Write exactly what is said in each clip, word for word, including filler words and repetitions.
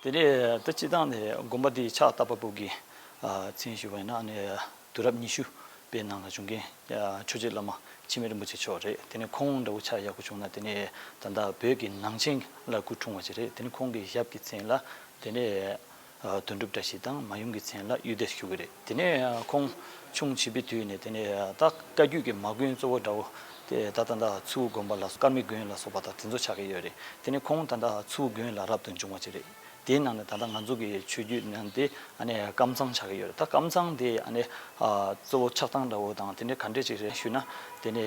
དེ་ནས་ད་སྤྱིར་བཏང་ནས་དགོན་པ་འདི་ཕྱག་བཏབ་པ་པོ་གི་ཨ་མཚན་ཞུ་བ་ཡིན་ན་ཨ་ནི་དུས་རབས་ཉི་ཤུ་པའི་ནང་ལ་བྱུང་མཁན་ཨ་ཆོས་རྗེ་བླ་མ་འཆི་མེད་རིན་པོ་ཆེ་མཆོག་རེད། དེ་ནས་ཁོང་འདྲ་བོ་ཆ་ཡག་པོ་བྱུང་ན་དེ་ནས་ད་ལྟ་བོད་ཀྱི་ནང་ཆེན་ལ་སྐུ་འཁྲུངས་པ་ཅིག་རེད། དེ་ནས་ཁོང་གི་ཞབས་ཀྱི་མཚན་ལ་དེ་ནས་ཨ་དོན་གྲུབ་བཀྲ་ཤིས་དང་། མ་ཡུམ་གྱི་མཚན་ལ་གཡུལ་སྡེ་ཞུ་གི་རེད། དེ་ནས་ཨ་ཁོང་ཆུང་བྱིས་པའི་དུས་ནས་དེ་ནས་ཨ་ད་བཀའ་བརྒྱུད་ཀྱི་མ་དགོན་གཙོ་བོ་འདྲ་བོ་དེ་ད་ད་ལྟ་མཚུར་དགོན་པ་ལ་སོགས། ཀརྨའི་དགོན་ལ་སོགས་པ་དང་དེ་ཚོ་ཆགས་ཀྱི་ཡོད་རེད། དེ་ནས་ཁོང་ད་ལྟ་མཚུར་དགོན་ལ་རབ་ཏུ་བྱུང་བ་ཅིག་རེད། དེའི་ནང་ནས་ད་ལྟ་ང་ཚོ་གི་ཆོས་བརྒྱུད་ནང་དེ་ཨ་ནི་ཀམ་ཚང་ཆགས་ཀྱི་ཡོད་རེད། ད་ཀམ་ཚང་དེ་ཨ་ནི་ཨ་གཙོ་བོ་ཆགས་སྟངས་འདྲ་བོ་དང་དེ་འདྲའི་ག་འདྲས་ཅིག་རེད་ཞུས་ན། དེ་ནས་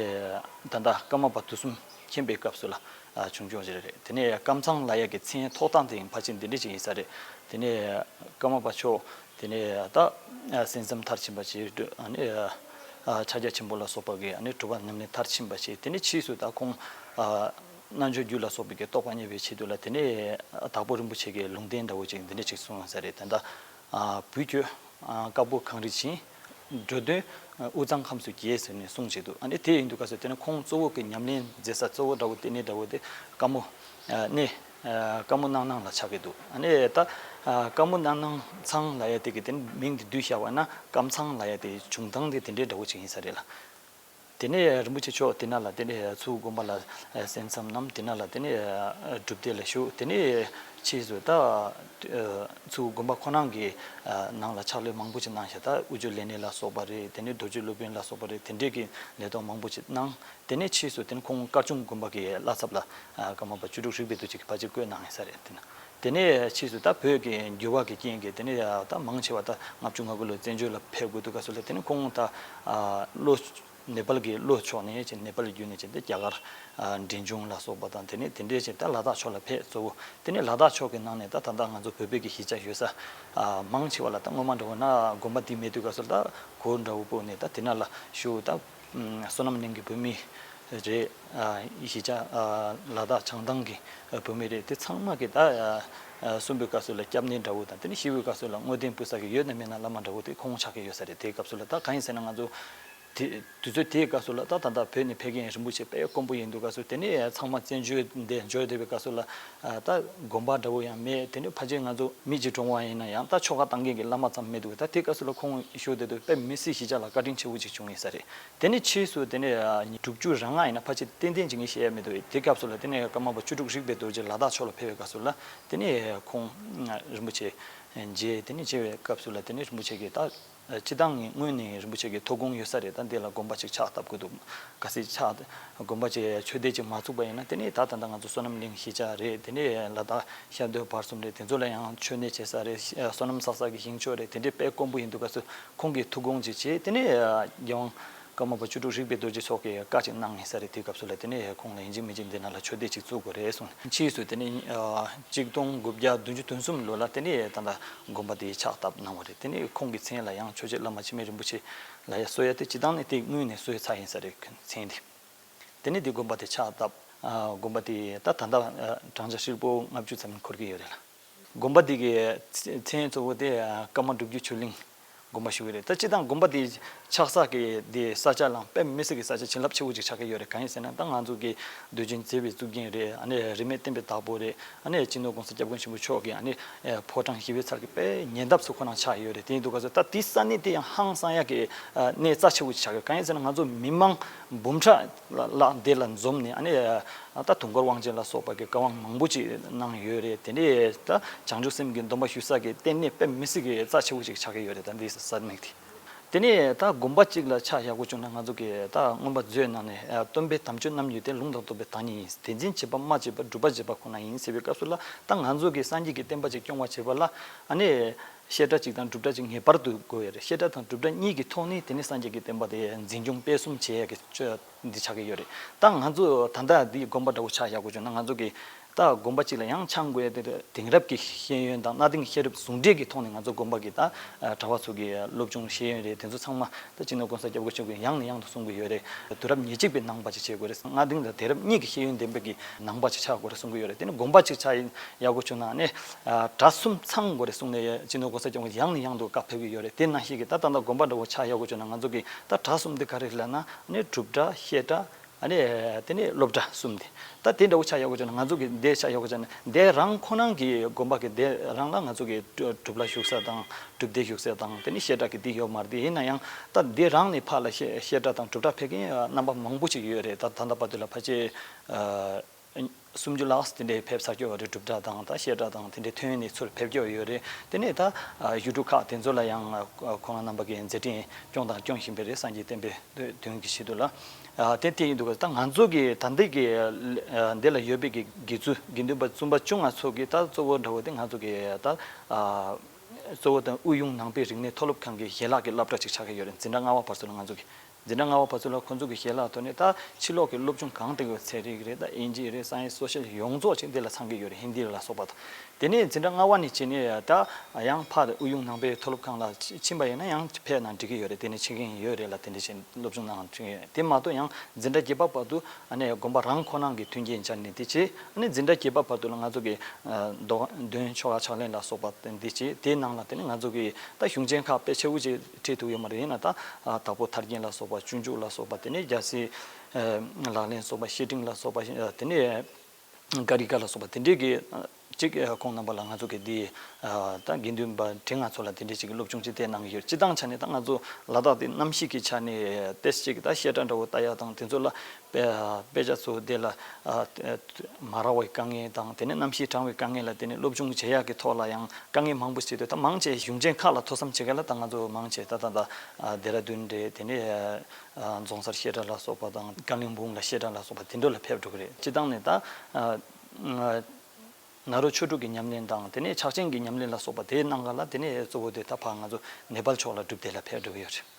ད་ལྟ་ཀརྨ་པ་དུས་གསུམ་མཁྱེན་པའི་སྐབས་སུ་ལ་ཨ་བྱུང་ཆོག་ཅིག་རེད། དེ་ནས་ཀམ་ཚང་ལབ་ཡག་གི་མཚན་ཐོགས་སྟངས་དེ་ཡང་ཕལ་ཆེར་འདི་འདྲས་ཅིག་ཡིན་ས་རེད། དེ་ནས་ཀརྨ་པ་མཆོག་དེ་ནས་ད་ཨ་གསན་བསམ་མཐར་ཕྱིན་པ་ཅིག་ཨ་ནི་ཨ་ཕྱག་རྒྱ་ཆེན་པོ་ལ་སོགས་པ་གི་ཨ་ནི་གྲུབ་པ་ཉམས་ལེན་མཐར་ཕྱིན་པ་ཞིག་དེ་ནས་ཕྱིས་སུ་ད་ཁོང་ཨ་རྣལ་འབྱོར་རྒྱུད་ལ་སོགས་པའི་གི་རྟོགས་པ་རྙེད་པའི་ཆེད་དུ་ལ་དེ་ནས་དྭགས་པོ་རིན་པོ་ཆེ་གི་ལུང་བསྟན་འདྲ་བོ་ཅིག་འདི་འདྲ་ཅིག་གསུངས་ཡོད་ས་རེད། ད་ལྟ་ཨ་བུ་ཁྱོད་ཨ་དཀར་པོ་གངས་རི་བྱིན། འགྲོ་དོན་དབུས་གཙང་ཁམས་སུ་རྒྱས་ཟེར་ནས་གསུངས་བྱས་འདུག་ཨ་ནི་དེ་ཡིན་དུས་སྐབས་སུ་དེ་ནི་ཁོང་གཙོ་བོ་གི་ཉམས་ལེན་མཛད་ས་གཙོ་བོ་འདྲ་བོ་ལྟེ་གནས་འདྲ་བོ་དེ་དཀར་མོ་ཨ་གནས་ཨ་དཀར་མོ་སྣང་སྣང་ལ་ཆགས་ཀྱི་འདུག་ཨ་ནི་ད་ཨ་དཀར་མོ་སྣང་སྣང་ཚང་ལབ་ཡ་དེ་གི་དེ་ནི་མིང་དེ་བསྡུས་བཞག་པ་ན་ཀམ་ཚང་ལབ་ཡ་དེ་བྱུང་སྟངས་དེ་དེ་འདྲའི་འདྲ་བོ་ཅིག་ཡིན་ས་རེད་ལ། དེ་ནས་རིན་པོ་ཆེ་མཆོག་དེ་ན་ལ་དེ་ནས་མཚུར་དགོན་པ་ལ་གསན་བསམ་གནང་། དེ་ན་ལ་དེ་ནས་སྒྲུབ་སྡེ་ལ་ཞུགས། དེ་ནས་ཕྱིས་སུ་ད་མཚུར་དགོན་པ་ཁོ་རང་གི་ནང་ལ་ཕྱག་ལས་མང་པོ་ཅིག་གནང་ཤག་ད་དབུ་ཆོས་ལས་སྣེ་ལ་སོགས་པ་རེད། དེ་ནས་རྡོ་རྗེ་སློབ་དཔོན་ལ་སོགས་པ་རེད། དེ་འདྲས་ཀྱི་ལས་ཐོག་མང་པོ་ཅིག་གནང་། དེ་ནས་ཕྱིས་སུ་དེ་ནས་ཁོང་དཀར་གཅུང་དགོན་པ་གི་བླ་ཚབ་ལ་ཀརྨ་པ་བཅུ་དྲུག་རིག་པའི་རྡོ་རྗེ་གིས་ཕལ་ཆེར་བསྐོས་གནང་ཡིན་ས་རེད། དེ་ན་དེ་ནས་ཕྱིས་སུ་ད་བོད་ཀྱི་འགྱུར་བ་གི་རྐྱེན་གྱིས་དེ་ནས་ད་མང་ཆེ་བ་ད་ལྔ་བཅུ་ང་དགུ་ལོ་བཙན་བྱོལ་ལ་ཕེབས་དགོས་འདུག་ག་སོ་ལ་དེ་ནས་ཁོང་ད་ལོ་ནེ་པཱལ་གྱི་ཀླུ་ཕྱོགས་ནས་ཅིག་ནེ་པཱལ་བརྒྱུད་ནས་ཅིག་འདི་རྒྱ་གར་ཨ་འབྲས་ལྗོངས་ལ་སོགས་པ་དང་དེ་ནས་དེ་འདྲའི་ཅིག་ད་ལ་དྭགས་ཕྱོགས་ལ་ཕེབས་གཙོ་བོ། དེ་ནས་ལ་དྭགས་ཕྱོགས་ཀྱི་ནང་ནས་ད་ད་ལྟ་ང་ཚོ་བོད་པའི་གི་གཞིས་ཆགས་ཡོད་ས་ཨ་མང་ཆེ་བ་ལ་ད་སྔོན་མ་འདྲ་བོ་ན་དགོན་པ་འདི་མེད་དུས་སྐབས་སུ་ད་གུར་འདྲ་བོ་སྤོས་ནས་ད་དེ་ན་ལ་བཞུགས། ད་ཨ་བསོད་ནམས་གླིང་གི་བོད་མི་རེད། ཨ་གཞིས་ཆགས་ཨ་ལ་དྭགས་བྱང་ཐང་གི་བོད་མི་རེད། དེ་ཚང་མ་གི་ད་ཨ་གསོན་པོའི་སྐབས་སུ་ལ་སྐྱབས་གནས་འདྲ་བོ་དང་དེ་ནས་ཤི་བོའི་སྐབས་སུ་ལ་བསྔོ་རྟེན་ཕུལ་ས་གི་ཡོད་ན་མེད་ན་བླ་མ་འདྲ་བོ་དེ་ཁོང་ཆགས་ཀྱི་ཡོད་ས་རེད། དེའི་སྐབས་སུ་ལ་ད་གང་ཡིན་ཟེར་ན་ང་ཚོ་དེ་དུས་ཚོད་དེའི་སྐབས་སུ་ལ་ད་ད་ལྟ་བོད་ནས་ཕེབས་མཁན་རིན་པོ་ཆེ་དཔེ་དཀོན་པོ་ཡིན་འདུག་སྐབས་སུ་དེ་ནས་ཚང་མ་བཙན་བྱོལ་འདི་འབྱོར་བསྡད་པའི་སྐབས་སུ་ལ་ཨ་ད་དགོན་པ་འདྲ་བོ་ཡང་མེད། དེ་ནས་ཕལ་ཆེར་ང་ཚོ་མི་གཅིག་གྲོངས་པ་ཡིན་ན་ཡང་ད་ཆོ་ག་བཏང་མཁན་གྱི་བླ་མ་ཙམ་མེད་འདུག་ད་དེ་སྐབས་སུ་ལ་ཁོང་བཞུགས་བསྡད་དུས་དཔེ་མི་སྲིད་གཞིས་ཆགས་ལ་བཀའ་དྲིན་ཆེ་བོ་ཅིག་བྱུང་ཡིན་ས་རེད། དེ་ནས་ཕྱིས་སུ་དེ་ནས་ཨ་ཉིས་དྲུག་ཅུ་རེ་ལྔ་ཡིན་ན་ཕལ་ཆེར་ཏན་ཏན་བྱེད་མཁན་ཤེས་ཡ་མེད་འདུག་དེ་སྐབས་སུ་ལ་དེ་ནས་ཀརྨ་པ་བཅུ་དྲུག་རིག་པའི་རྡོ་རྗེ་ལ་དྭགས་ཕྱོགས་ལ་ཕེབས་པའི་སྐབས་སུ་ལ་དེ་ནས་ཁོང་རིན་པོ་ཆེ་མཇལ། དེ་ནས་མཇལ་བའི་སྐབས་སུ་ལ་དེ་ནས་རིན་པོ་ཆེ་གིས་ད་སྤྱིར་བཏང་ངས་སྔོན་ནས་རིན་པོ་ཆེ་གི་ཐུགས་དགོངས་ཡོད་ས་རེད། ད་འདི་ལ་དགོན་པ་ཅིག་ཕྱག་བཏབ་དགོས་འདུག་གལ་སྲིད་ཕྱག་དགོན་པ་ཅིག་ཆོས་སྡེ་ཅིག་མ་བཙུགས་པ་ཡིན་ན་དེ་ནས་ད་ད་ལྟ་ང་ཚོ་བསོད་ནམས་གླིང་གཞིས་ཆགས་རེད། དེ་ནས་ལ་དྭགས་ཤར་སྡོད་བར་གསུམ་རེད། དེ་ཚོ་ལ་ཡང་མཆོད་གནས་བྱེད་ས་རེད། བསོད་ནམས་བསགས་ས་གི་ཞིང་མཆོག་རེད། དེ་འདྲའི་དཔེ་དཀོན་པོ་ཡིན་འདུག་ག་སུ་ཁོང་གིས་ཐུགས་དགོངས་ཅིག་བྱས། དེ་ནས་རྒྱལ་དབང་ཀརྨ་པ་བཅུ་དྲུག་རིག་པའི་རྡོ་རྗེ་མཆོག་གིས་བཀའ་ཅིག་གནང་ཡིན་ས་རེད། དེའི་སྐབས་སུ་ལ་དེ་ནས་ཁོང་ལ་ཡིན་གཅིག་མིན་གཅིག་འདི་ན་ལ་ཆོས་སྡེ་ཅིག་བཙུགས་དགོས་རེད་གསུངས། ཕྱིས་སུ་དེ་ནས་ཨ་གཅིག་སྟོང་དགུ་བརྒྱ་བདུན་ཅུ་དོན་གསུམ་ལོ་ལ་དེ་ནས་ད་ལྟ་དགོན་པ་དེ་ཕྱག་བཏབ་གནང་བ་རེད། དེ་ནས་ཁོང་གི་མཚན་ལ་ཡང་ཆོས་རྗེ་བླ་མ་འཆི་མེད་རིན་པོ་ཆེ་ལ་ཡ་གསོལ་ཡ་དེ་སྤྱིར་བཏང་ནས་དེ་སྔོན་ནས་གསོལ་ཚར་ཡིན་ས་རེད་མཚན་དེ། དེ་ནས་དེ་དགོན་པ་དེ་ཕྱག་བཏབ། ཨ་དགོན་པ་དེ་ད་ད་ལྟ་ཨ་བགྲང་བྱ་ཧྲིལ་པོ་ལྔ་བཅུ་ཙམ་འཁོར་གྱི་ཡོད་རེད་ལ། དགོན་པ་འདི་གི་མཚན་གཙོ་བོ་དེ་ཀརྨ་སྒྲུབ་བརྒྱུད་ཆོས་གླིང་དགོན་པ་ཞུ་གི་རེད། ད་སྤྱིར་བཏང་དགོན་པ་འདི་ཆགས་ས་གི་དེ་ས་ཆ་ལའང་དཔེ་མི་སྲིད་ཀྱི་ས་ཆ་བྱིན་རླབས་ཆེ་བོ་ཅིག་ཆགས་ཀྱི་ཡོད་རེད། གང་ཡིན་ཟེར་ན་ད་ང་ཚོ་གི་འདུལ་བྱོན་མཛད་པའི་གཙུག་རྒྱན་རེད། ཨ་ནི་རིས་མེད་བསྟན་པའི་བདག་པོ་རེད། ཨ་ནི་སྤྱི་ནོར་༸གོང་ས་༸སྐྱབས་མགོན་ཆེན་པོ་མཆོག་གི་ཨ་ནི་ཕོ་བྲང་ཞི་བའི་ཚལ་གྱི་དཔེ་ཉེ་འདབས་སུ་ཁོ་རང་ཆགས་ཡོད་རེད། དེ་ཡིན་དུས་སྐབས་སུ་ད་དེ་ས་གནས་དེ་ཡང་ཧང་སང་ཡག་གི་གནས་རྩ་ཆེ་བོ་ཅིག་ཆགས་ཡོད། གང་ཡིན་ཟེར་ན་ང་ཚོ་མི་མང་འབུམ་ཕྲག་ལ་ལ་འདི་ལ་འཛོམས་ནས་ཨ་ནི་ད་དུས་འཁོར་དབང་ཆེན་ལ་སོགས་པ་གི་བཀའ་དབང་མང་པོ་ཅིག་གནང་ཡོད་རེད། དེ་ནས་ད་བྱང་ཆུབ་སེམས་ཀྱི་སྡོམ་པ་ཞུ་ས་གི་ལྟེ་གནས་དཔེ་མི་སྲིད་ཀྱི་རྩ་ཆེ་བོ་ཅིག་ཆགས་ཀྱི་ཡོད་རེད། ད་འདི་ས་གནས་དེ། དེ་ནས་ད་དགོན་པ་གཅིག་ལ་ཆ་ཡག་པོ་བྱུང་ན་ང་ཚོ་གི་ད་མངོན་པ་མཛོད་ནང་ནས་སྟོན་པའི་དམ་ཆོས་རྣམ་གཉིས་ཏེ་ལུང་དང་རྟོགས་པའི་བདག་ཉིད་ཡིན། དེ་འཛིན་བྱེད་པ་སྨྲ་བྱེད་པ་སྒྲུབ་པ་བྱེད་པ་ཁོ་ན་ཡིན་ཟེར་བའི་སྐབས་སུ་ལ་ད་ང་ཚོ་གི་སངས་རྒྱས་ཀྱི་བསྟན་པ་ཅིག་སྐྱོང་བ་བྱེད་པ་ལ་ཨ་ནི་བཤད་གྲྭ་གཅིག་དང་སྒྲུབ་གྲྭ་གཅིག་ངེས་པར་དུ་དགོས་ཡོད་རེད། བཤད་གྲྭ་དང་སྒྲུབ་གྲྭ་གཉིས་ཀྱི་ཐོག་ནས་དེ་ནི་སངས་རྒྱས་ཀྱི་བསྟན་པ་དེ་འཛིན་སྐྱོང་སྤེལ་གསུམ་བྱེད་ཡག་གི་ཆོས་འདི་ཆགས་ཀྱི་ཡོད་རེད། ད་ང་ཚོ་ད་ལྟ་འདི་དགོན་པ་འདྲ་བོ་ཆགས་ཡག་པོ་བྱུང་ན་ང་ཚོ་གི་ད་དགོན་པ་གཅིག་ལ་ཡང་ཆང་དགོས་ཡ་དེ་དེང་རབས་ཀྱི་ཤེས་ཡོན་དང་གནའ་དེང་ཤེས་རབ་ཟུང་འབྲེལ་གྱི་ཐོག་ནས་ང་ཚོ་དགོན་པ་གི་ད་གྲྭ་བ་ཚོ་གི་སློབ་སྦྱོང་ཤེས་ཡོན་རེད། དེ་ཚོ་ཚང་མ་ད་སྤྱི་ནོར་༸གོང་ས་༸སྐྱབས་མགོན་ཆེན་པོ་གིས་ཡང་ནས་ཡང་དུ་གསུང་གི་ཡོད་རེད། དུས་རབས་ཉེར་གཅིག་པའི་ནང་པ་ཅིག་བྱེད་དགོས་རེད། གནའ་དེང་དང་དེང་རབས་གཉིས་ཀྱི་ཤེས་ཡོན་ལྡན་པའི་གི་ནང་པ་ཅིག་ཆགས་དགོས་རེད་གསུང་གི་ཡོད་རེད། དེ་ནི་དགོན་པ་ཅིག་ཆགས་ཡག་པོ་བྱུང་ན་ནི་གྲྭ་གསུམ་ཚང་དགོས་རེད་གསུངས་ནས་སྤྱི་ནོར་༸གོང་ས་༸སྐྱབས་མགོན་ཡང་ནས་ཡང་དུ་བཀའ་ཕེབས་ཀྱི་ཡོད་རེད། དེ་ནང་བཞིན་གི་ད་ད་ལྟ་དགོན་པ་འདྲ་བོ་ཆགས་ཡག་པོ་བྱུང་ན་ང་ཚོ་གི་ད་གྲྭ་གསུམ་འདི་ག་རེ་རེད་ལབ་ན་ནི་སྒྲུབ་གྲྭ་བཤད་གྲྭ་ ཨ་ནི་དེ་ནས་སློབ་གྲྭ་གསུམ་དེ། ད་དེ་འདྲ་བོ་ཆ་ཡག་པོ་བྱུང་ན། ང་ཚོ་གི་དེ་ཆ་ཡག་པོ་བྱུང་ན། དེ་རང་ཁོ་ནང་གི་དགོན་པ་གི་དེ་རང་ལ་ང་ཚོ་གི་སྒྲུབ་ལ་བཞུགས་ས་དང་སྒྲུབ་སྡེ་བཞུགས་ས་དང་། དེ་ནས་བཤད་གྲྭ་གི་དེ་ཡོད་མ་རེད། དེ་ཡིན་ན་ཡང་ད་དེ་རང་ནས་ཕར་ལ་བཤད་བཤད་གྲྭ་དང་སྒྲུབ་གྲྭ་ཕེབས་མཁན་རྣམ་པ་མང་པོ་ཞིག་ཡོད་རེད། ད་ད་ལྟ་བར་དུ་ལ་ཕལ་ཆེར་ཨ་སུམ་ཅུ་ལྷག་དེ་འདྲའི་ཕེབས་ཚར་ཡོད་རེད། སྒྲུབ་གྲྭ་དང་ད་བཤད་གྲྭ་དང་དེ་འདྲའི་ཐོན་ནས་ཚུར་ཕེབས་ཀྱི་ཡོད་རེད། དེ་ནས་ད་ཨ་ཡུལ་གྲུ་ཁག་དེ་ཚོ་ལ་ཡང་ཨ་ཁོང་རྣམ་པ་གིས་མཛད་འཕྲིན་སྐྱོང་དང་སྐྱོང་བཞིན་པ་རེད། སངས་རྒྱས་བསྟན་པའི་དོན་གྱི་ཆེད་དུ་ལ། ཨ་དེ་དེ་ཡིན་འདུག་ད་ང་ཚོ་གི་ད་ལྟའི་གི་ཨ་འདི་ལ་ཡོད་པའི་གི་དགེ་ཚུལ་དགེ་འདུན་པ་བཙུན་པ་ཆུང་ང་ཚོ་གི་ད་གཙོ་བོ་འདྲ་བོ་དེ་ང་ཚོ་གི་ད་ཨ་གཙོ་བོ་དང་དབུས་གཡུང་ནང་པའི་རིག་གནས་མཐོ་སློབ་ཁང་གི་ཞལ་ལག་གི་སློབ་གྲྭ་ཅིག་ཆགས་ཀྱི་ཡོད་རེད། འཛིན་གྲྭ་ལྔ་པ་བར་དུ་ལ་ང་ཚོ་གི་འཛིན་གྲྭ་ལྔ་པ་བར་དུ་ལ་ཁོང་ཚོ་གི་ཞལ་ལག་ཐོག་ནས་ད་ཕྱི་ལོགས་ཀྱི་སློབ་སྦྱོང་གང་དེ་གི་ཚན་རིག་རེད། ད་དབྱིན་ཇི་རེད། སའེན་སི། སོ་ཤལ་ཡོངས་རྫོགས་ཅིག་འདི་ལ་ཚང་གི་ཡོད་རེད། ཧིན་དི་ལ་སོགས་པ་དང་། དེ་ནས་འཛིན་གྲྭ་ལྔ་པ་ནས་བྱས་ནས་ད་ཡང་ཕར་དབུས་གཡུང་ནང་པའི་མཐོ་སློབ་ཁང་ལ་ཕྱིན་པ་ཡིན་ན་ཡང་ཕེབས་ན་འགྲིག་གི་ཡོད་རེད། དེ་ནས་ཕྱིན་མཁན་ཡོད་རེད་ལ། དེ་འདྲ་བྱས་སློབ་སྦྱོང་གནང་བྱུང་ཡོད། དེ་མ་གཏོགས་ཡང་འཛིན་གྲྭ་བརྒྱད་པ་བར་དུ་ཨ་ནི་དགོན་པ་རང་ཁོ་ནང་གི་མཐུན་རྐྱེན་སྦྱར་ནས་འདི་བྱས། ཨ་ནི་འཛིན་གྲྭ་བརྒྱད་པ་བར་དུ་ལ་ང་ཚོ་གི་ཨ་མདོ་མདོན་ཆོ་ག་ཕྱག་ལེན་ལ་སོགས་པ་འདི་བྱས། དེའི་ནང་ལ་དེ་ནི་ང་ཚོ་གི་ད་གཞུང་ཆེན་ཁག་དཔེ་ཆེ་བོ་ཅིག་ཁྲིད་ཐུབ་ཡོད་མ་རེད། ཡིན་ན་ད་ཨ་དྭགས་པོ་ཐར་རྒྱན་ལ་སོགས་པ། སྤྱོད་འཇུག་ལ་སོགས་པ། དེ་ནས་རྒྱལ་སྲས་ཨ་ལག་ལེན་སོགས་པ། བཤེས་སྤྲིང་ལ་སོགས་པ། དེ་ནས་ཀ་རི་ཀ་ལ་སོགས་པ་དེ་འདྲའི་གི་ཅིག་ཁོང་རྣམ་པ་ལ་ང་ཚོ་གི་འདི་ད་དགེ་འདུན་པ་དེ་ང་ཚོ་ལ་དེ་འདྲའི་ཅིག་གི་སློབ་སྦྱོང་ཅིག་དེ་གནང་གི་ཡོད། སྤྱི་བཏང་ཆ་ནས་ད་ང་ཚོ་ལ་དྭགས་དེ་གནམ་གཤིས་ཀྱི་ཆ་ནས་ཏོག་ཙམ་ཅིག་ད་བཤད་གྲྭ་འདྲ་བོ་ལྟ་ཡག་དང་དེ་ཚོ་ལ་དཔེ་དཔེ་ཆ་ཚོ་དེ་ལ་མ་རག་པའི་དཀའ་ངལ་དང་། དེ་ནས་གནམ་གཤིས་གྲང་བའི་དཀའ་ངལ་ལ་དེ་ནས་སློབ་སྦྱོང་བྱེད་ཡག་གི་ཐོག་ལ་ཡང་དཀའ་ངལ་མང་པོ་ཞིག་འདུག་ད་མང་ཆེ་གཞུང་ཆེན་ཁག་ལ་ཐོ་འཚམ་བྱེད་མཁན་ལ་ད་ང་ཚོ་མང་ཆེ་ད་ད་ད་ལྡེ་ར་ལྡུན་རེད། དེ་ནས། རྫོང་སར་བཤད་གྲྭ་ལ་སོགས་པ་དང་། ཀ་ལིང་སྦུག་ལ་བཤད་གྲྭ་ལ་སོགས་པ་དེ་འདྲ་ལ་ཕེབས་འགྲོ་གི་རེད། སྤྱི་བཏང་ནས་ད་ནཱ་རོ་ཆོས་དྲུག་གི་ཉམས་ལེན་དང་། དེ་ནས་ཕྱག་ཆེན་གྱི་ཉམས་ལེན་ལ་སོགས་པ་དེའི་ནང་ག་ལ། དེ་ནས་གཙོ་བོ་དེ་ད་ཕར་ང་ཚོ་ནེ་པཱལ་ཕྱོགས་ལ་སྒྲུབ་སྡེ་ལ་ཕེབས་འགྲོ་གི་ཡོད་རེད།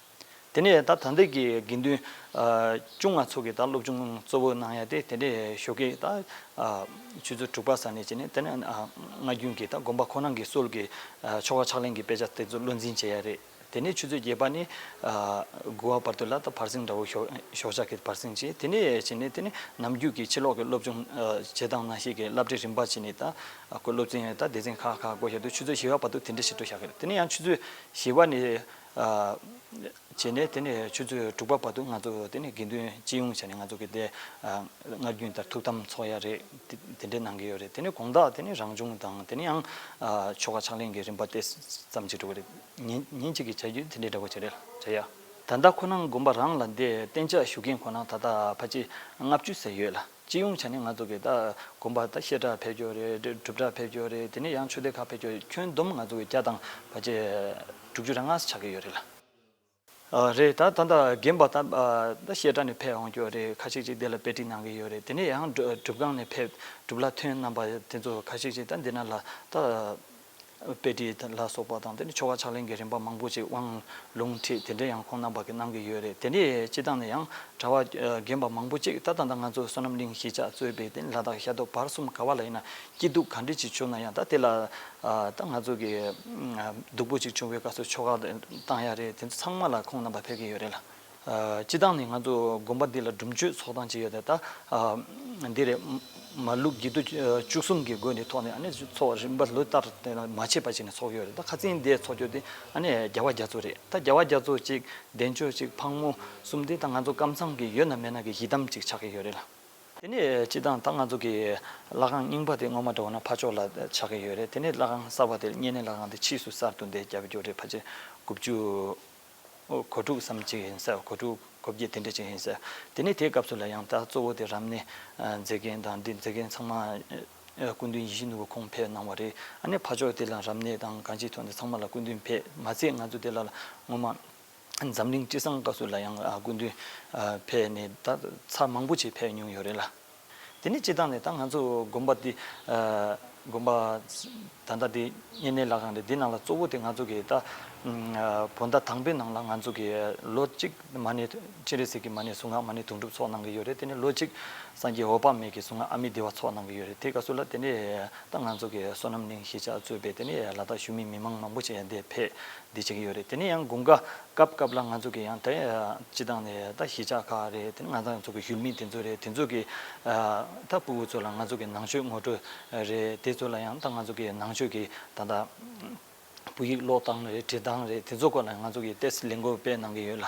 དེ་ནས་ད་ད་ལྟའི་གི་དགེ་འདུན་ཆུང་ང་ཚོ་གི་ད་སློབ་སྦྱོང་གཙོ་བོ་གནང་ཡ་དེ། དེ་ནས་ཞོགས་ཀས་ད་ཆུ་ཚོད་དྲུག་པ་ཙམ་ནས་བྱས་ནས། དེ་ནས་སྔ་རྒྱུན་གྱི་ད་དགོན་པ་ཁོ་རང་གི་སྲོལ་གྱི་ཆོ་ག་ཕྱག་ལེན་གྱི་དཔེ་ཆ་དེ་ཚོ་བློ་འཛིན་བྱེད་ཡ་རེད། དེ་ནས་ཆུ་ཚོད་བརྒྱད་པ་ནས་ཨ་དགུ་པ་བར་དུ་ལ་ད་བར་གསེང་འདྲ་བོ་ཞོགས་ཞོགས་ཇ་གི་བར་གསེང་བྱས། དེ་ནས་བྱས་ནས་དེ་ནས་ནམ་རྒྱུན་གྱི་ཕྱི་ལོགས་ཀྱི་སློབ་སྦྱོང་ཨ་བྱེད་སྟངས་ནང་བཞིན་གྱི་བསླབ་བྱའི་རིམ་པ་བྱས་ནས། ད་ཨ་ཁོ་སློབ་ཚན་ད་སྡེ་ཚན་ཁག་ཁག་བགོ་བཞག་དུས་ཆུ་ཚོད་བཞི་པ་བར་དུ་དེ་འདྲ་ཞིག་འགྲོ་བཞག་གི་རེད། དེ་ནས་ཡང་ཆུ་ཚོད་བཞི་པ་ནས་ཨ་བྱས་ནས་དེ་ནས་ཆུ་ཚོད་དྲུག་པ་བར་དུ་ང་ཚོ་དེ་ནས་དགེ་འདུན་སྤྱི་ཡོངས་བྱས་ནས་ང་ཚོ་གི་དེ་ཨ་སྔར་རྒྱུན་ལྟར་ཐུགས་དམ་ཚོགས་ཡ་རེད། དེ་དེ་འདྲས་གནང་གི་ཡོད་རེད། དེ་ནས་དགོང་དག་དེ་ནས་རང་བྱུང་དང་། དེ་ནས་ཡང་ཨ་ཆོ་ག་ཕྱག་ལེན་གྱི་རིམ་པ་དེ་ཙམ་ཅིག་འགྲོ་གི་རེད། ཉིན་ཉིན་གཅིག་གི་བྱ་རྒྱུ་དེ་འདྲའི་འདྲ་བོ་ཅིག་རེད་བྱ་ཡ། ད་ལྟ་ཁོ་ན་དགོན་པ་རང་ལ་འདི་གཏན་འཇགས་བཞུགས་མཁན་ཁོ་ན་ད་ལྟ་ཕལ་ཆེར་ལྔ་བཅུ་ཙམ་ཡོད་ལ། སྤྱི་ཡོངས་ཆ་ནས་ང་ཚོ་གི་ད་དགོན་པ་ད་བཤད་གྲྭ་ཕེབས་ཀྱི་ཡོད་རེད། སྒྲུབ་གྲྭ་ཕེབས་ཀྱི་ཡོད་རེད། དེ་ནས་ཡང་ཆོས་སྡེ་ཁག་ཕེབས་ཀྱི་ཡོད་རེད། ཁྱོན་བསྡོམས་ང་ཚོ་གི་བརྒྱ་དང་ཕལ་ཆེར་དྲུག་ཅུ་རེ་ལྔ་ཙམ་ཆགས་ཀྱི་ཡོད་རེད་ལ། ཨ་རེད། ད་ད་ལྟ་རྒན་པ་ད་ཨ་ད་བཤད་གྲྭ་ནས་ཕེབས་འོང་རྒྱུ་རེད། ཁ་ཤས་ཅིག་དེ་ལ་དཔེ་ཁྲིད་གནང་གི་ཡོད་རེད། དེ་ནས་ཡང་སྒྲུབ་སྒྲུབ་ཁང་ནས་ཕེབས་སྒྲུབ་ལ་ཐོན་རྣམ་པ་དེ་ཚོ་ཁ་ཤས་ཅིག་ད་འདི་ན་ལ་ད་དཔེ་ཁྲིད་ལ་སོགས་པ་དང་། དེ་ནས་ཆོ་ག་ཕྱག་ལེན་གྱི་རིམ་པ་མང་པོ་ཅིག་དབང་ལུང་ཁྲིད་དེ་འདྲ་ཡང་ཁོང་རྣམ་པ་གིས་གནང་གི་ཡོད་རེད། དེ་ནས་སྤྱི་བཏང་ནས་ཡང་གྲྭ་པ་ཨ་རྒན་པ་མང་པོ་ཅིག་ད་ད་ལྟ་ང་ཚོ་བསོད་ནམས་གླིང་གཞིས་ཆགས་གཙོས་པའི་དེ་ནས་ལ་དྭགས་ཤར་ཕྱོགས་བར་གསུམ་ག་བ་ལ་ཡིན་ན་སྐྱིད་སྡུག་ག་འདྲ་ཅིག་བྱུང་ན་ཡང་ད་དེ་ལ་ཨ་ད་ང་ཚོ་གི་ཨ་སྡུག་པོ་ཅིག་བྱུང་བའི་སྐབས་སུ་ཆོ་ག་བཏང་ཡ་རེད། དེ་ཚོ་ཚང་མ་ལ་ཁོང་རྣམ་པ་ཕེབས་ཀྱི་ཡོད་རེད་ལ། ཨ་སྤྱི་བཏང་ནས་ང་ཚོ་དགོན་པ་འདི་ལ་སྒྲུབ་མཆོད་ཚོགས་སྟངས་ཅིག་ཡོད་དེ། ད་ཨ་འདི་རེད། མ་ལུག་བརྒྱད་ཅུ་བཅུ་གསུམ་གྱི་སྒོ་ནས་ཐོག་ནས་ཨ་ནི་ཚོགས་རིམ་པ་ལོ་ལྟར་དེ་ལ་མ་ཆད་པ་ཅིག་ནས་ཚོགས་ཀྱི་ཡོད་རེད། ད་ཁ་སང་འདི་ཚོགས་རྒྱུ་དེ་ཨ་ནི་རྒྱལ་བ་རྒྱ་མཚོ་རེད། ད་རྒྱལ་བ་རྒྱ་མཚོ་གཅིག་བདེ་མཆོག་གཅིག་ཕག་མོ་གསུམ་དེ་ད་ང་ཚོ་ཀམ་ཚང་གི་ཡོད་ན་མེད་ན་གི་ཡི་དམ་ཅིག་ཆགས་ཀྱི་ཡོད་རེད་ལ། དེ་ནས་སྤྱི་བཏང་ད་ང་ཚོ་གི་ལྷ་ཁང་རྙིང་པ་དེ་སྔོན་མ་འདྲ་བོ་ན་ཕར་ཕྱོགས་ལ་ཆགས་ཀྱི་ཡོད་རེད། དེ་ནས་ལྷ་ཁང་གསར་པ་དེ་བསྙེན་གནས་ལྷ་ཁང་དེ་ཕྱིས་སུ་གསར་དུ་འདི་བརྒྱབ་ཡོད་རེད། ཕལ་ཆེར་དགུ་བཅུ་གོ་དྲུག་ཙམ་ཅིག་ཡིན་ས། གོ་དྲུག་གོ་བརྒྱད་དེ་འདྲ་ཅིག་ཡིན་ས། དེ་ནས་དེའི་སྐབས་སུ་ལ་ཡང་ད་གཙོ་བོ་དེ་རབ་གནས་མཛད་མཁན་དང་འདི་མཛད་མཁན་ཚང་མ་སྐུ་མདུན་ཡིད་བཞིན་ནོར་བུ་ཁོང་ཕེབས་གནང་བ་རེད། ཨ་ནི་ཕར་ཕྱོགས་དེ་ལ་རབ་གནས་དང་གང་ཅིའི་ཐོག་ནས་ཚང་མ་ལ་སྐུ་མདུན་ཕེབས་མ་ཚད། ང་ཚོ་དེ་ལ་སྔོན་མ་འཛམ་གླིང་སྤྱི་བསང་སྐབས་སུ་ལ་ཡང་ཨ་སྐུ་མདུན་ཨ་ཕེབས་ནས་ད་ཚར་མང་པོ་ཅིག་ཕེབས་མྱོང་ཡོད་རེད་ལ། དེ་ནས་སྤྱི་བཏང་ནས་ད་ང་ཚོ་དགོན་པ་འདི་ཨ་དགོན་པ་ད་ལྟ་འདི་བསྙེན་གནས་ལྷ་ཁང་རེད། འདི་ནང་ལ་གཙོ་བོ་དེ་ང་ཚོ་གི་ད་ཨ་བོད་ཟླ་དང་པོའི་ནང་ལ་ང་ཚོ་གི་ལོ་གཅིག་མ་ཎི་སྤྱན་རས་གཟིགས་ཀྱི་མ་ཎི་གཟུངས་སྔགས་མ་ཎི་དུང་སྒྲུབ་ཚོགས་གནང་གི་ཡོད་རེད། དེ་ནས་ལོ་གཅིག་སངས་རྒྱས་འོད་དཔག་མེད་ཀྱི་གཟུངས་སྔགས་ཨ་མི་དེ་བ་ཚོགས་གནང་གི་ཡོད་རེད། དེ་སྐབས་སུ་ལ་དེ་ནས་ད་ང་ཚོ་གི་བསོད་ནམས་གླིང་གཞིས་ཆགས་གཙོས་པའི་དེ་ནས་ལ་དྭགས་ཞུ་མི་མི་མང་མང་པོ་ཞིག་ཡང་འདིར་ཕེབས་འདི་བྱེད་ཀྱི་ཡོད་རེད། དེ་ནས་ཡང་དགུན་ཁ་སྐབས་སྐབས་ལ་ང་ཚོ་གི་ཡང་ད་སྤྱི་བཏང་ནས་ད་གཞིས་ཆགས་ཁག་རེད། དེ་ནས་ང་ཚོ་གི་ཡུལ་མི་དེ་ཚོ་རེད། དེ་ཚོ་གི་ད་ཕྲུ་གུ་ཚོ་ལ་ང་ཚོ་གི་ནང་ཆོས་ངོ་སྤྲོད་རེད། དེ་ཚོ་ལ་ཡང་ད་ང་ཚོ་གི་ནང་ཆོས་ཀྱི་ད་ལྟ་བོད་ཡིག་ཀློག་སྟངས་རེད། འབྲི་སྟངས་རེད། དེ་ཚོ་སྐོར་ལ་ང་ཚོ་གི་ཏོག་ཙམ་ལས་འགུལ་སྤེལ་གནང་གི་ཡོད་ལ།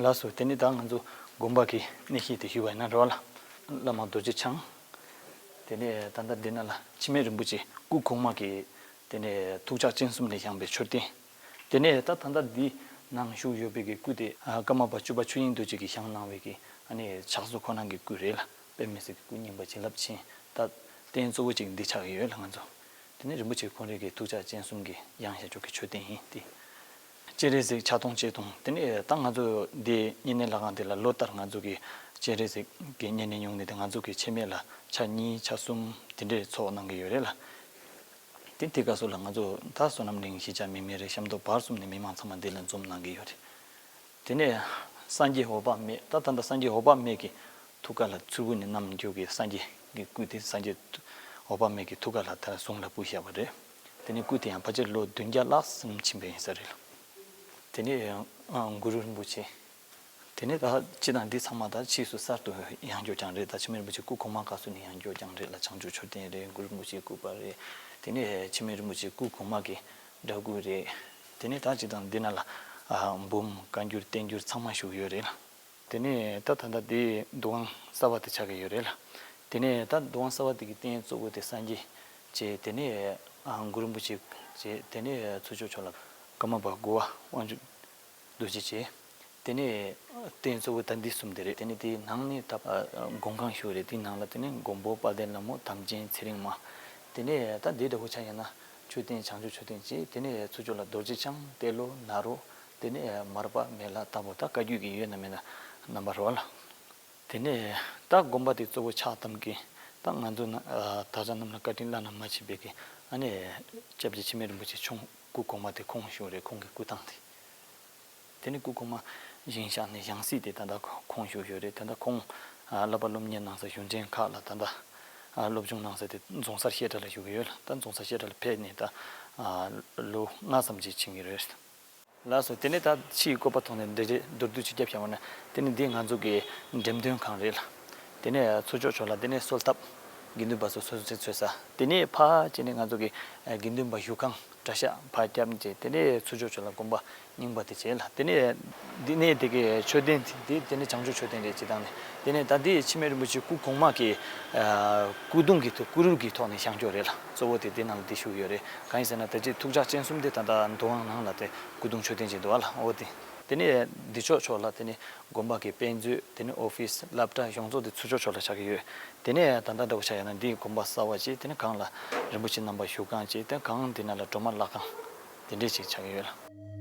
ལགས་སོ། དེ་ནས་ད་ང་ཚོ་ དགོན་པ་གི་གནས་བཤད་དེ་ཞུས་པ་ཡིན་ན་རེད་བ་ལ། བླ་མ་རྡོ་རྗེ་འཆང་། དེ་ནས་ད་ལྟ་འདི་ན་ལ་འཆི་མེད་རིན་པོ་ཆེ་སྐུ་གོང་མ་གི། དེ་ནས་ཐུགས་ཕྱག་སྤྱན་གསུམ་ལས་བཞེངས་པའི་མཆོད་རྟེན། དེ་ནས་ད་ད་ལྟ་འདི་ནང་བཞུགས་ཡོད་པའི་གི་སྐུ་དེ་ཨ་ཀརྨ་པ་བཅུ་པ་ཆོས་དབྱིངས་རྡོ་རྗེ་གིས་བཞེངས་གནང་བའི་གི་ཨ་ནི་ཕྱག་བཟོ་ཁོ་རང་གི་སྐུ་རེད་ལ། དཔེ་མི་སྲིད་ཀྱི་སྐུ་རྙིང་པ་བྱིན་རླབས་ཆེན། ད་རྟེན་གཙོ་བོ་གཅིག་འདི་ཆགས་ཀྱི་ཡོད་ལ་ང་ཚོ། དེ་ནས་རིན་པོ་ཆེ་ཁོང་རང་གི་ཐུགས་ཕྱག་སྤྱན་གསུམ་གྱི་ཡང་ཞལ་ཕྱོགས་ཀྱི་མཆོད་རྟེན་ཡིན་ཏེ། སྤྱན་རས་གཟིགས་ཕྱག་སྟོང་ཆེ་དང་དེ་ནས་ད་ང་ཚོ་འདི་བསྙེན་གནས་ལྷ་ཁང་འདི་ལ་ལོ་ལྟར་ང་ཚོ་གི་སྤྱན་རས་གཟིགས་ཀྱི་བསྙེན་གནས་སྙུང་གནས་དེ་ང་ཚོ་གི་ཆད་མེད་ལ་ཆ་གཉིས་ཆ་གསུམ་དེ་འདྲའི་ཚོགས་གནང་གི་ཡོད་རེད་ལ། དེ་དེ་སྐབས་སུ་ལ་ང་ཚོ་ད་བསོད་ནམས་གླིང་གཞིས་ཆགས་མི་མེད་རེད། གཤམ་དུ་བར་གསུམ་ནས་མི་མང་ཚང་མ་འདི་ལ་འཛོམས་གནང་གི་ཡོད་རེད། དེ་ནས་སངས་རྒྱས་འོད་དཔག་མེད། ད་ད་ལྟ་སངས་རྒྱས་འོད་དཔག་མེད་ཀྱི་ཐུགས་ཀ་ལ་ཚུར་བུ་ནས་བསྣམས་རྒྱུ་གི་སངས་རྒྱས་ཀྱི་སྐུ་དེ་སངས་རྒྱས་འོད་དཔག་མེད་ཀྱི་ཐུགས་ཀ་ལ་ད་ཟུང་ལ་སྤུ་བཞག་པ་རེད། དེ་ནས་སྐུ་དེ་ཡང་ཕལ་ཆེར་ལོ་བདུན་བརྒྱ་ལྷག་ཙམ་ཕྱིན་པ་ཡིན་ས་རེད། དེ་ནས་ཨ་གུ་རུ་རིན་པོ་ཆེ། དེ་ནས་ད་སྤྱི་དང་འདི་ཚང་མ་ད་ཕྱིས་སུ་གསར་དུ་ཡང་བསྐྱར་ཀྱང་རེད། ད་འཆི་མེད་རིན་པོ་ཆེ་སྐུ་གོང་མ་སྐབས་སུ་ནས་ཡང་བསྐྱར་ཀྱང་རེད་ལ། བྱང་ཆུབ་མཆོད་རྟེན་རེད། གུ་རུ་རིན་པོ་ཆེའི་སྐུ་པར་རེད། དེ་ནས་འཆི་མེད་རིན་པོ་ཆེ་སྐུ་གོང་མ་གི་འདྲ་སྐུ་རེད། དེ་ནས་ད་སྤྱི་དང་འདི་ན་ལ་ཨ་འབུམ་བཀའ་འགྱུར་བསྟན་འགྱུར་ཚང་མ་བཞུགས་ཡོད་རེད་ལ། དེ་ནས་ད་ད་ལྟ་དེ་འདུ་ཁང་གསར་བ་དེ་ཆགས་ཀྱི་ཡོད་རེད་ལ། དེ་ནས་ད་འདུ་ཁང་གསར་བ་དེ་གི་རྟེན་གཙོ་བོ་དེ་སངས་རྒྱས་བྱས། དེ་ནས་ཨ་གུ་རུ་རིན་པོ་ཆེ་བྱས། དེ་ནས་ཚུར་ཕྱོགས་ཕྱོགས་ལ་ཀརྨ་པ་དགུ་པ་དབང་ཕྱུག་རྡོ་རྗེ་བྱས། དེ་ནས་རྟེན་གཙོ་བོ་ད་འདི་གསུམ་དེ་རེད། དེ་ནས་དེའི་ནང་ནས་ད་ཨ་མགོན་ཁང་བཞུགས་རེད། དེའི་ནང་ལ་དེ་ནས་མགོན་པོ་དཔལ་ལྡན་ལྷ་མོ་དམ་ཅན་ཚེ་རིང་མ། དེ་ནས་ད་འདི་འདྲ་བོ་ཆ་ཡིན་ན་མཆོད་རྟེན་བྱང་ཆུབ་མཆོད་རྟེན་བྱས། དེ་ནས་ཚུར་ཕྱོགས་ལ་རྡོ་རྗེ་འཆང་། ཏེ་ལོ་ནཱ་རོ། དེ་ནས་མར་པ་མེ་ལྷ་ལྟ་བུ་ད་བཀའ་བརྒྱུད་ཀྱི་ཡོད་ན་མེད་ན་རྣམ་པ་རོ་ལ། དེ་ནས་ད་དགོན་པ་དེ་གཙོ་བོ་ཆགས་གཏམ་གྱི་ད་ང་ཚོ་ན་ཨ་དག་ཆ་རྣམས་ལ་བཀའ་དྲིན་བླ་ན་མ་མཆིས་པའི་གི་ཨ་ནི་སྐྱབས་རྗེ་འཆི་མེད་རིན་པོ་ཆེ་མཆོག་སྐུ་གོང་མ་དེ་ཁོང་བཞུགས་རེད། ཁོང་གི་སྐུ་ཐང་དེ། དེ་ནས་སྐུ་གོང་མ་བཞེངས་ཤག་ནས་བཞེངས་སྲིད་དེ་ད་ལྟ་ཁོང་བཞུགས་ཡོད་རེད། ད་ལྟ་ཁོང་ཨ་བསླབ་པ་སློབ་གཉེར་གནང་ས་གཞུང་ཆེན་ཁག་ལ་ད་ལྟ་ཨ་སློབ་སྦྱོང་གནང་ས་དེ་རྫོང་སར་བཤད་གྲྭ་ལ་བཞུགས་ཡོད་ལ། ད་རྫོང་སར་བཤད་གྲྭ་ལ་ཕེབས་ནས་ད་ཨ་ལོ་ལྔ་ཙམ་ཅིག་ཕྱིན་གྱི་རེད། ལགས་སོ། དེ་ནས་ད་ཕྱིའི་བཀོད་པ་ཐོག་ནས་འདི་རེད། མདོར་བསྡུས་ཅིག་བརྒྱབ་བཞག་པ་ན། དེ་ནས་འདི་ང་ཚོ་གི་འགྲེམས་སྟོན་ཁང་རེད་ལ། དེ་ནས་ཚུར་ཕྱོགས་ཕྱོགས་ལ་དེ་ནས་གསོལ་ཐབ་དགེ་འདུན་པ་ཚོ་སོ་སོ་ཚོས་ཚོས་ས། དེ་ནས་ཕར་བྱས་ནས་ང་ཚོ་གི་དགེ་འདུན་པ་བཞུགས་ཁང་གྲྭ་ཤག་ཕར་བརྒྱབ་བྱས། དེ་ནས་ཚུར་ཕྱོགས་ཕྱོགས་ལ་དགོན་པ་རྙིང་པ་དེ་བྱས་ལ། དེ་ནས་འདི་ནས་དེ་གི་མཆོད་རྟེན་དེ་དེ་ནས་བྱང་ཆུབ་མཆོད་རྟེན་རེད་ཅེས་དང་ནས། དེ་ནས་ད་འདི་འཆི་མེད་རིན་པོ་ཆེ་སྐུ་གོང་མ་གི་ཨ་སྐུ་གདུང་གི་ཐོག་སྐུ་རུས་ཀྱི་ཐོག་ནས་བཞེངས་ཀྱོག་རེད་ལ། གཙོ་བོ་དེ་དེ་ནང་ལ་དེ་བཞུགས་ཡོད་རེད། གང་ཡིན་ཟེར་ན་ད་ཅི་ཐུགས་ཕྱག་སྤྱན་གསུམ་དེ་ད་ལྟ་འདུ་ཁང་ནང་ལ་དེ་སྐུ་གདུང་མཆོད་རྟེན་ཅིག་འདུག་བ་ལ། འོ་དེ། དེ་ནས་འདི་ཕྱོགས་ཕྱོགས་ལ་དེ་ནས་དགོན་པ་གི་དཔེ་མཛོད། དེ་ནས་ཨོ་ཕིས། སློབ་གྲྭ། གཞུང་ཚོགས་དེ་ཚུར་ཕྱོགས་ཕྱོགས་ལ་ཆགས་ཀྱི་ཡོད། དེ་ནས་ད་ལྟ་འདྲ་བོ་ཆགས་ཡོད་ན་འདིའི་དགོན་པ་གསར་བ་ཅིག་དེ་ནས་གང་ལ་རིན་པོ་ཆེ་རྣམ་པ་བཞུགས་ཁང་ཅིག་དེ་གང་དེ་ན་ལ་སྒྲོལ་མ་བསླབ་ཁང་དེ་འདྲས་ཅིག་ཆགས་ཀྱི་ཡོད་ལ།